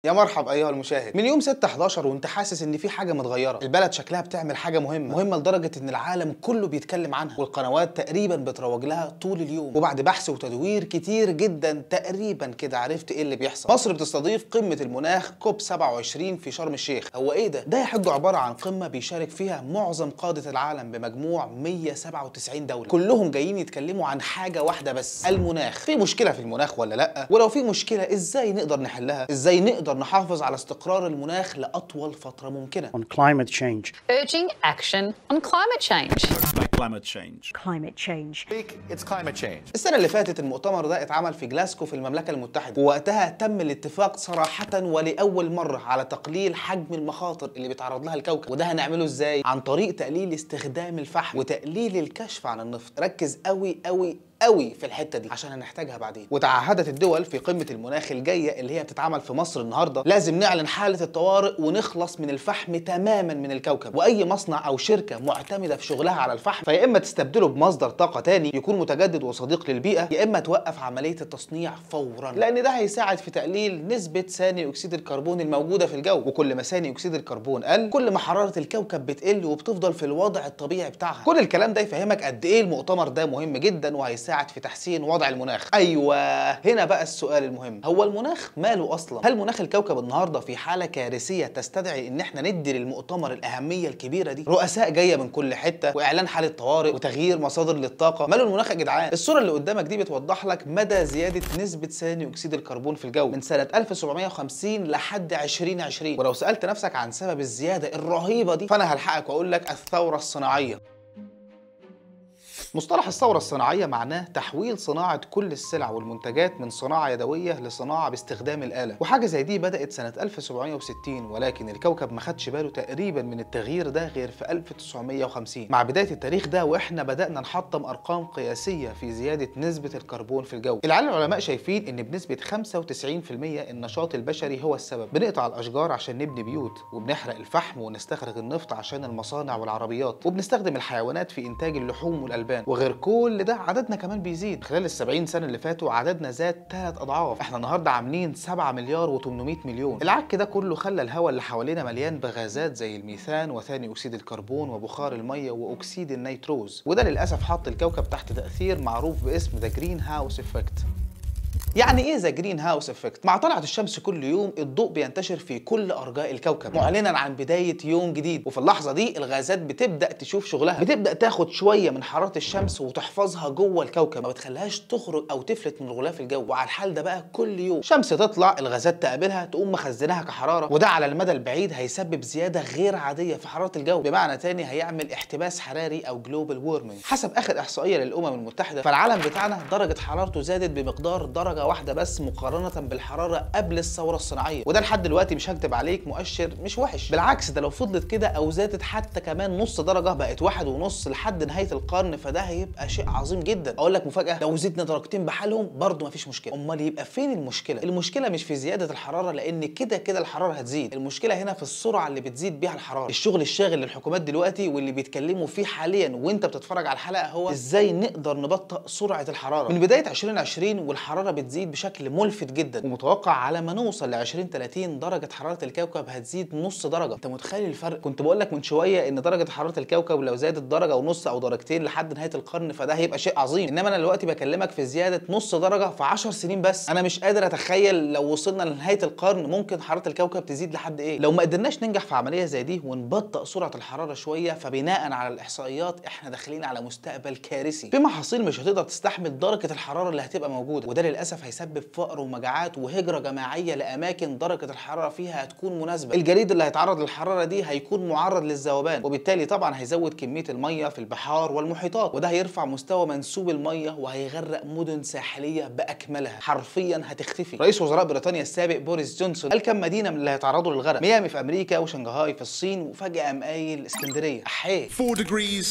يا مرحب ايها المشاهد. من يوم 6/11 وانت حاسس ان في حاجة متغيرة، البلد شكلها بتعمل حاجة مهمة مهمة لدرجة ان العالم كله بيتكلم عنها والقنوات تقريبا بتروج لها طول اليوم. وبعد بحث وتدوير كتير جدا تقريبا كده عرفت ايه اللي بيحصل. مصر بتستضيف قمة المناخ كوب 27 في شرم الشيخ. هو ايه ده؟ ده يا حاج عبارة عن قمة بيشارك فيها معظم قاده العالم بمجموع 197 دولة، كلهم جايين يتكلموا عن حاجة واحدة بس، المناخ. في مشكلة في المناخ ولا لا؟ ولو في مشكلة ازاي نقدر نحلها؟ ازاي نقدر نحافظ على استقرار المناخ لأطول فترة ممكنة؟ On climate change. Urging action on climate change. Climate change. Climate change. It's climate change. السنة اللي فاتت المؤتمر ده اتعمل في جلاسكو في المملكة المتحدة، ووقتها تم الاتفاق صراحة ولأول مرة على تقليل حجم المخاطر اللي بيتعرض لها الكوكب. وده هنعمله ازاي؟ عن طريق تقليل استخدام الفحم وتقليل الكشف عن النفط. ركز قوي قوي قوي في الحتة دي عشان هنحتاجها بعدين. وتعهدت الدول في قمة المناخ الجاية اللي هي بتتعمل في مصر النهارده لازم نعلن حاله الطوارئ ونخلص من الفحم تماما من الكوكب. واي مصنع او شركة معتمدة في شغلها على الفحم فيا اما تستبدله بمصدر طاقة تاني يكون متجدد وصديق للبيئة، يا اما توقف عملية التصنيع فورا، لان ده هيساعد في تقليل نسبه ثاني اكسيد الكربون الموجودة في الجو. وكل ما ثاني اكسيد الكربون قل كل ما حرارة الكوكب بتقل وبتفضل في الوضع الطبيعي بتاعها. كل الكلام ده يفهمك قد ايه المؤتمر ده مهم جدا وهيساعد في تحسين وضع المناخ. ايوه، هنا بقى السؤال المهم، هو المناخ ماله اصلا؟ هل مناخ الكوكب النهارده في حاله كارثية تستدعي ان احنا ندي للمؤتمر الاهمية الكبيرة دي؟ رؤساء جاية من كل حتة واعلان حاله طوارئ وتغيير مصادر للطاقة، ماله المناخ يا جدعان؟ الصورة اللي قدامك دي بتوضح لك مدى زيادة نسبه ثاني اكسيد الكربون في الجو من سنة 1750 لحد 2020. ولو سالت نفسك عن سبب الزيادة الرهيبة دي فانا هلحقك واقول لك الثورة الصناعية. مصطلح الثورة الصناعية معناه تحويل صناعة كل السلع والمنتجات من صناعة يدوية لصناعة باستخدام الآلة، وحاجة زي دي بدأت سنة 1760، ولكن الكوكب ما خدش باله تقريبا من التغيير ده غير في 1950. مع بداية التاريخ ده واحنا بدأنا نحطم أرقام قياسية في زيادة نسبة الكربون في الجو. العلماء شايفين إن بنسبة 95% النشاط البشري هو السبب. بنقطع الأشجار عشان نبني بيوت، وبنحرق الفحم ونستخرج النفط عشان المصانع والعربيات، وبنستخدم الحيوانات في إنتاج اللحوم والألبان. وغير كل ده عددنا كمان بيزيد. خلال ال70 سنة اللي فاتوا عددنا زاد 3 أضعاف، احنا النهارده عاملين 7 مليار و800 مليون. العك ده كله خلى الهواء اللي حوالينا مليان بغازات زي الميثان وثاني اكسيد الكربون وبخار المية واكسيد النيتروز، وده للاسف حط الكوكب تحت تأثير معروف باسم the greenhouse effect. يعني ايه the greenhouse effect؟ مع طلعة الشمس كل يوم الضوء بينتشر في كل ارجاء الكوكب معلنا عن بداية يوم جديد، وفي اللحظة دي الغازات بتبدأ تشوف شغلها، بتبدأ تاخد شوية من حرارة الشمس وتحفظها جوه الكوكب، ما بتخليهاش تخرج او تفلت من الغلاف الجوي. وعلى الحال ده بقى كل يوم شمس تطلع الغازات تقابلها تقوم مخزناها كحرارة، وده على المدى البعيد هيسبب زيادة غير عادية في حرارة الجو، بمعنى تاني هيعمل احتباس حراري او global warming. حسب اخر احصائية للأمم المتحدة فالعالم بتاعنا درجة حرارته زادت بمقدار درجة واحدة بس مقارنة بالحرارة قبل الثورة الصناعية، وده لحد دلوقتي مش هكدب عليك مؤشر مش وحش، بالعكس ده لو فضلت كده او زادت حتى كمان نص درجة بقت 1.5 لحد نهاية القرن فده هيبقى شيء عظيم جدا. اقول لك مفاجأة، لو زدنا درجتين بحالهم برضه مفيش مشكلة. امال يبقى فين المشكلة؟ المشكلة مش في زيادة الحرارة لان كده كده الحرارة هتزيد، المشكلة هنا في السرعة اللي بتزيد بيها الحرارة. الشغل الشاغل للحكومات دلوقتي واللي بيتكلموا فيه حاليا وانت بتتفرج على الحلقة هو ازاي نقدر نبطئ سرعة الحرارة. من بداية 2020 والحرارة بتزيد بشكل ملفت جدا، ومتوقع على ما نوصل ل 2030 درجة حرارة الكوكب هتزيد نص درجة. انت متخيل الفرق؟ كنت بقول لك من شوية ان درجة حرارة الكوكب لو زادت درجة ونص او درجتين لحد نهاية القرن فده هيبقى شيء عظيم، انما انا دلوقتي بكلمك في زيادة نص درجة في 10 سنين بس. انا مش قادر اتخيل لو وصلنا لنهاية القرن ممكن حرارة الكوكب تزيد لحد ايه. لو ما قدرناش ننجح في عملية زي دي ونبطئ سرعة الحرارة شوية فبناء على الاحصائيات احنا داخلين على مستقبل كارثي في محاصيل مش هتقدر تستحمل درجة الحرارة اللي هتبقى موجودة، وده للاسف هيسبب فقر ومجاعات وهجرة جماعية لأماكن درجة الحرارة فيها هتكون مناسبة. الجليد اللي هيتعرض للحرارة دي هيكون معرض للذوبان، وبالتالي طبعا هيزود كمية المية في البحار والمحيطات، وده هيرفع مستوى منسوب المية وهيغرق مدن ساحلية بأكملها، حرفيا هتختفي. رئيس وزراء بريطانيا السابق بوريس جونسون قال كم مدينة من اللي هيتعرضوا للغرق، ميامي في أمريكا وشنغهاي في الصين، وفجأة قام قايل اسكندرية. أحيه. 4 degrees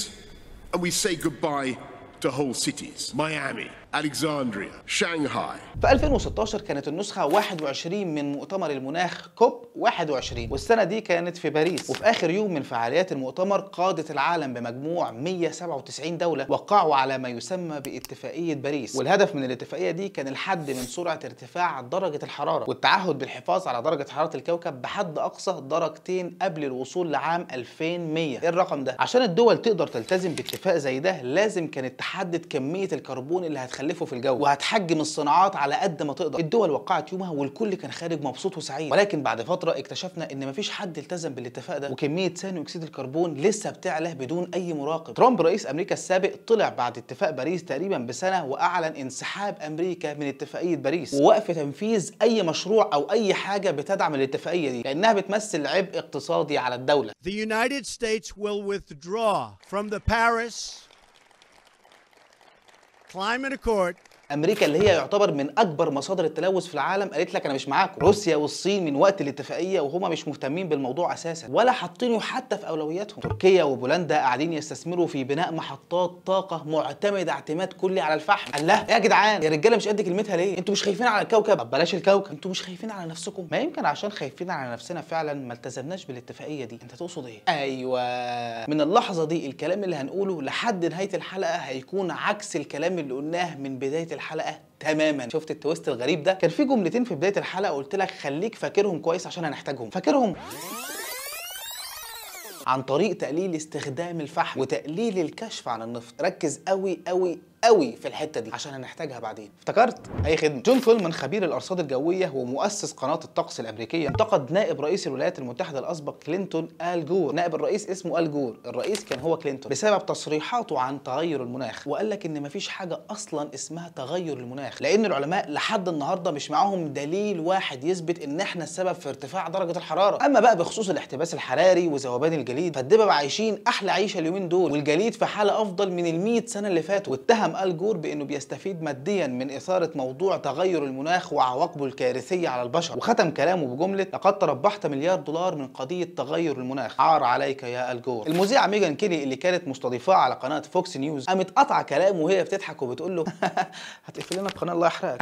and we say goodbye to whole cities. Miami, Alexandria, Shanghai. في 2016 كانت النسخة 21 من مؤتمر المناخ كوب 21، والسنة دي كانت في باريس. وفي آخر يوم من فعاليات المؤتمر قادة العالم بمجموع 197 دولة وقعوا على ما يسمى باتفاقية باريس، والهدف من الاتفاقية دي كان الحد من سرعة ارتفاع درجة الحرارة والتعهد بالحفاظ على درجة حرارة الكوكب بحد أقصى درجتين قبل الوصول لعام 2100. إيه الرقم ده؟ عشان الدول تقدر تلتزم باتفاق زي ده لازم كانت تحدد كمية الكربون اللي هتخلفه في الجو وهتحجم الصناعات على قد ما تقدر. الدول وقعت يومها والكل كان خارج مبسوط وسعيد، ولكن بعد فترة اكتشفنا ان مفيش حد التزم بالاتفاق ده وكمية ثاني اكسيد الكربون لسه بتعلى بدون اي مراقب. ترامب رئيس امريكا السابق طلع بعد اتفاق باريس تقريبا بسنة واعلن انسحاب امريكا من اتفاقية باريس ووقف تنفيذ اي مشروع او اي حاجة بتدعم الاتفاقية دي لانها بتمثل عبء اقتصادي على الدولة. The United States will withdraw from the Paris Climate Accord. امريكا اللي هي يعتبر من اكبر مصادر التلوث في العالم قالت لك انا مش معاكم. روسيا والصين من وقت الاتفاقية وهما مش مهتمين بالموضوع اساسا ولا حاطينه حتى في اولوياتهم. تركيا وبولندا قاعدين يستثمروا في بناء محطات طاقة معتمدة اعتماد كلي على الفحم. الله يا جدعان يا رجاله مش قد كلمتها ليه؟ انتوا مش خايفين على الكوكب؟ طب بلاش الكوكب، انتوا مش خايفين على نفسكم؟ ما يمكن عشان خايفين على نفسنا فعلا ما التزمناش بالاتفاقيه دي. انت تقصد ايه؟ ايوه، من اللحظة دي الكلام اللي هنقوله لحد نهاية الحلقة هيكون عكس الكلام اللي قلناه من بداية الحلقة تماما. شفت ال twist الغريب ده؟ كان في جملتين في بداية الحلقة قلت لك خليك فاكرهم كويس عشان هنحتاجهم. فاكرهم؟ عن طريق تقليل استخدام الفحم وتقليل الكشف عن النفط. ركز قوي قوي قوي في الحتة دي عشان هنحتاجها بعدين. افتكرت؟ اي خدمة. جون كولمان خبير الارصاد الجوية ومؤسس قناة الطقس الامريكية انتقد نائب رئيس الولايات المتحدة الاسبق كلينتون آل جور. نائب الرئيس اسمه آل جور، الرئيس كان هو كلينتون، بسبب تصريحاته عن تغير المناخ، وقال لك ان مفيش حاجة اصلا اسمها تغير المناخ لان العلماء لحد النهارده مش معاهم دليل واحد يثبت ان احنا السبب في ارتفاع درجه الحرارة. اما بقى بخصوص الاحتباس الحراري وذوبان الجليد فالدبب عايشين احلى عيشه اليومين دول، والجليد في حاله افضل من ال100 سنة اللي فاتوا. واتهم آل جور بانه بيستفيد ماديا من اثاره موضوع تغير المناخ وعواقبه الكارثية على البشر، وختم كلامه بجملة لقد تربحت مليار دولار من قضية تغير المناخ، عار عليك يا آل جور. المذيعه ميجان كيلي اللي كانت مستضيفاه على قناة فوكس نيوز قامت قطع كلامه وهي بتضحك وبتقول له هتقفل لنا القناة الله يحرقك.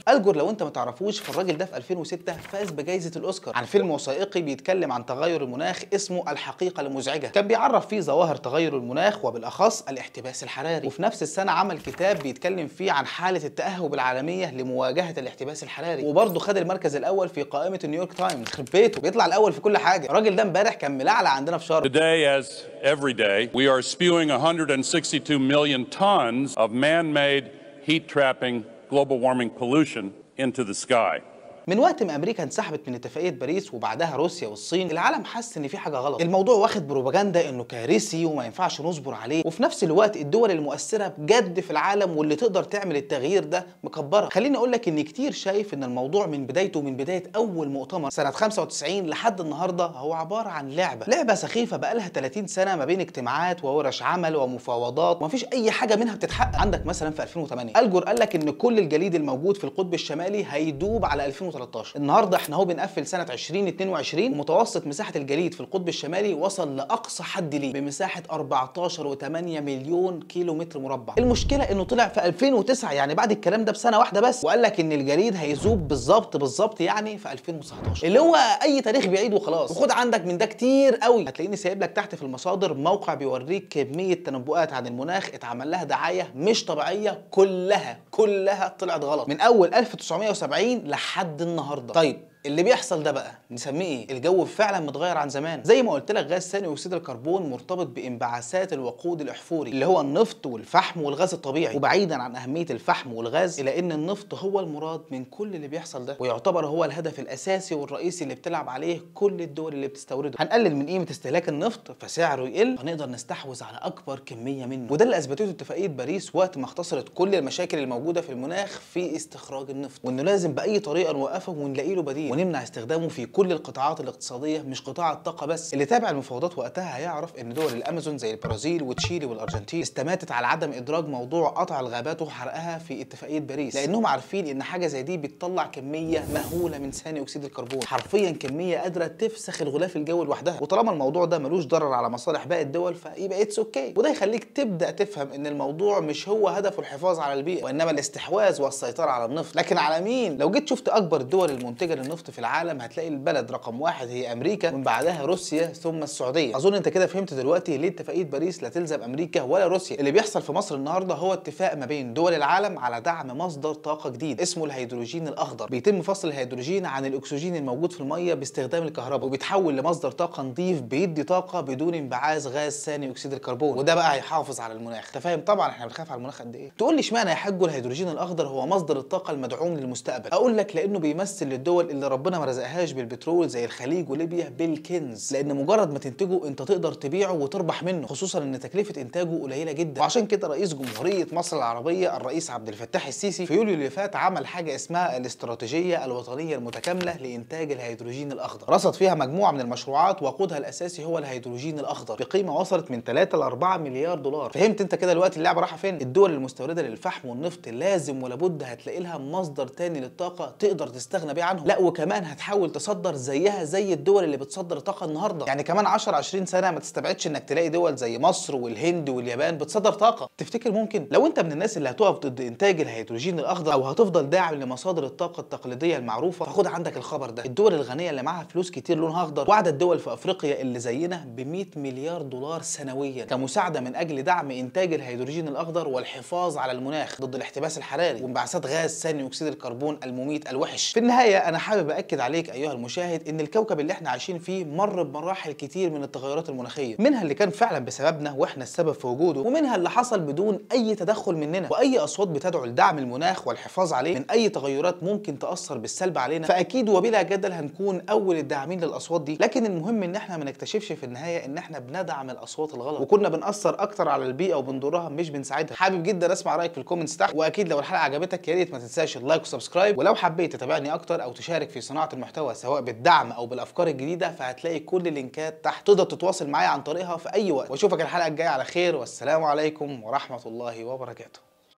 آل جور لو انت ما تعرفوش فالراجل ده في 2006 فاز بجائزة الاوسكار عن فيلم وثائقي بيتكلم عن تغير المناخ اسمه الحقيقة المزعجة، كان بيعرف فيه ظواهر تغير المناخ وبالاخص الاحتباس الحراري. وفي نفس السنة عمل كتاب بيتكلم فيه عن حاله التاهب العالمية لمواجهة الاحتباس الحراري، وبرضه خد المركز الاول في قائمة نيويورك تايمز. يخرب بيته بيطلع الاول في كل حاجة. الراجل ده امبارح كان ملعلع عندنا في شرم. Today as every day we are spewing 162 million tons of man-made heat trapping global warming pollution into the sky. من وقت ما امريكا انسحبت من اتفاقية باريس وبعدها روسيا والصين، العالم حس ان في حاجة غلط. الموضوع واخد بروباجندا انه كارثي وما ينفعش نصبر عليه، وفي نفس الوقت الدول المؤثرة بجد في العالم واللي تقدر تعمل التغيير ده مكبره. خليني اقول لك ان كتير شايف ان الموضوع من بدايته، من بداية اول مؤتمر سنة 95 لحد النهارده، هو عبارة عن لعبه سخيفة بقالها 30 سنة ما بين اجتماعات وورش عمل ومفاوضات ومفيش اي حاجة منها بتتحقق. عندك مثلا في 2008 آل جور قال لك ان كل الجليد الموجود في القطب الشمالي هيدوب على 2013. النهارده احنا اهو بنقفل سنة 2022، متوسط مساحة الجليد في القطب الشمالي وصل لاقصى حد ليه بمساحة 14.8 مليون كيلو متر مربع. المشكلة انه طلع في 2009، يعني بعد الكلام ده بسنة واحدة بس، وقال لك ان الجليد هيذوب بالظبط بالظبط يعني في 2019، اللي هو اي تاريخ بعيد وخلاص. وخد عندك من ده كتير قوي، هتلاقيني سايب لك تحت في المصادر موقع بيوريك كمية تنبؤات عن المناخ اتعمل لها دعاية مش طبيعية، كلها طلعت غلط من اول 1970 لحد النهارده. طيب اللي بيحصل ده بقى نسميه ايه؟ الجو فعلا متغير عن زمان. زي ما قلت لك غاز ثاني اكسيد الكربون مرتبط بانبعاثات الوقود الاحفوري اللي هو النفط والفحم والغاز الطبيعي، وبعيدا عن اهمية الفحم والغاز الا ان النفط هو المراد من كل اللي بيحصل ده، ويعتبر هو الهدف الاساسي والرئيسي اللي بتلعب عليه كل الدول اللي بتستورده. هنقلل من قيمة استهلاك النفط فسعره يقل، هنقدر نستحوذ على اكبر كمية منه، وده اللي اثبتته اتفاقية باريس وقت ما اختصرت كل المشاكل الموجودة في المناخ في استخراج النفط، وانه لازم باي طريقه نوقفه ونلاقي له بديل. ونمنع استخدامه في كل القطاعات الاقتصادية مش قطاع الطاقة بس. اللي تابع المفاوضات وقتها هيعرف ان دول الامازون زي البرازيل وتشيلي والارجنتين استماتت على عدم ادراج موضوع قطع الغابات وحرقها في اتفاقية باريس، لانهم عارفين ان حاجة زي دي بتطلع كمية مهولة من ثاني اكسيد الكربون، حرفيا كمية قادرة تفسخ الغلاف الجوي لوحدها. وطالما الموضوع ده ملوش ضرر على مصالح باقي الدول فيبقى it's okay. وده يخليك تبدا تفهم ان الموضوع مش هو هدفه الحفاظ على البيئة، وانما الاستحواذ والسيطرة على النفط. لكن على مين؟ لو جيت شفت اكبر الدول المنتجة للنفط في العالم هتلاقي البلد رقم 1 هي امريكا، ومن بعدها روسيا ثم السعودية. اظن انت كده فهمت دلوقتي ليه اتفاقية باريس لا تلزم امريكا ولا روسيا. اللي بيحصل في مصر النهارده هو اتفاق ما بين دول العالم على دعم مصدر طاقة جديد اسمه الهيدروجين الاخضر. بيتم فصل الهيدروجين عن الاكسجين الموجود في المية باستخدام الكهرباء، وبيتحول لمصدر طاقة نظيف بيدي طاقة بدون انبعاث غاز ثاني اكسيد الكربون، وده بقى هيحافظ على المناخ. انت فاهم طبعا احنا بنخاف على المناخ قد ايه. تقول لي اشمعنى يا حاج الهيدروجين الاخضر هو مصدر الطاقة المدعوم للمستقبل؟ اقول لك لانه بيمثل للدول اللي ربنا ما رزقهاش بالبترول زي الخليج وليبيا بالكنز، لان مجرد ما تنتجه انت تقدر تبيعه وتربح منه، خصوصا ان تكلفة انتاجه قليله جدا. وعشان كده رئيس جمهورية مصر العربية الرئيس عبد الفتاح السيسي في يوليو اللي فات عمل حاجة اسمها الاستراتيجية الوطنية المتكاملة لانتاج الهيدروجين الاخضر، رصد فيها مجموعة من المشروعات وقودها الاساسي هو الهيدروجين الاخضر بقيمة وصلت من 3 ل 4 مليار دولار. فهمت انت كده دلوقتي اللعبة رايحة فين؟ الدول المستورده للفحم والنفط لازم ولا بد هتلاقي لها مصدر تاني للطاقة تقدر تستغنى بيه عنهم، لا وكمان هتحاول تصدر زيها زي الدول اللي بتصدر طاقة النهارده. يعني كمان 10 20 سنة ما تستبعدش انك تلاقي دول زي مصر والهند واليابان بتصدر طاقة. تفتكر ممكن؟ لو انت من الناس اللي هتقف ضد انتاج الهيدروجين الاخضر او هتفضل داعم لمصادر الطاقة التقليدية المعروفة، فخد عندك الخبر ده. الدول الغنية اللي معاها فلوس كتير لونها اخضر وعدت الدول في افريقيا اللي زينا ب 100 مليار دولار سنويا كمساعده من اجل دعم انتاج الهيدروجين الاخضر والحفاظ على المناخ ضد الاحتباس الحراري وانبعاثات غاز ثاني اكسيد الكربون المميت الوحش. في النهاية انا حابب اكد عليك ايها المشاهد ان الكوكب اللي احنا عايشين فيه مر بمراحل كتير من التغيرات المناخية، منها اللي كان فعلا بسببنا واحنا السبب في وجوده، ومنها اللي حصل بدون اي تدخل مننا، واي اصوات بتدعو لدعم المناخ والحفاظ عليه من اي تغيرات ممكن تاثر بالسلب علينا، فاكيد وبلا جدل هنكون اول الداعمين للاصوات دي. لكن المهم ان احنا ما نكتشفش في النهاية ان احنا بندعم الاصوات الغلط وكنا بنأثر اكتر على البيئة وبنضرها مش بنساعدها. حابب جدا اسمع رايك في ال comments تحت، واكيد لو الحلقة عجبتك يا ريت ما تنساش ال like و subscribe، ولو حبيت تتابعني اكتر او تشارك في صناعة المحتوى سواء بالدعم او بالافكار الجديدة فهتلاقي كل اللينكات تحت تقدر تتواصل معايا عن طريقها في اي وقت. واشوفك الحلقة الجاية على خير، والسلام عليكم ورحمة الله وبركاته.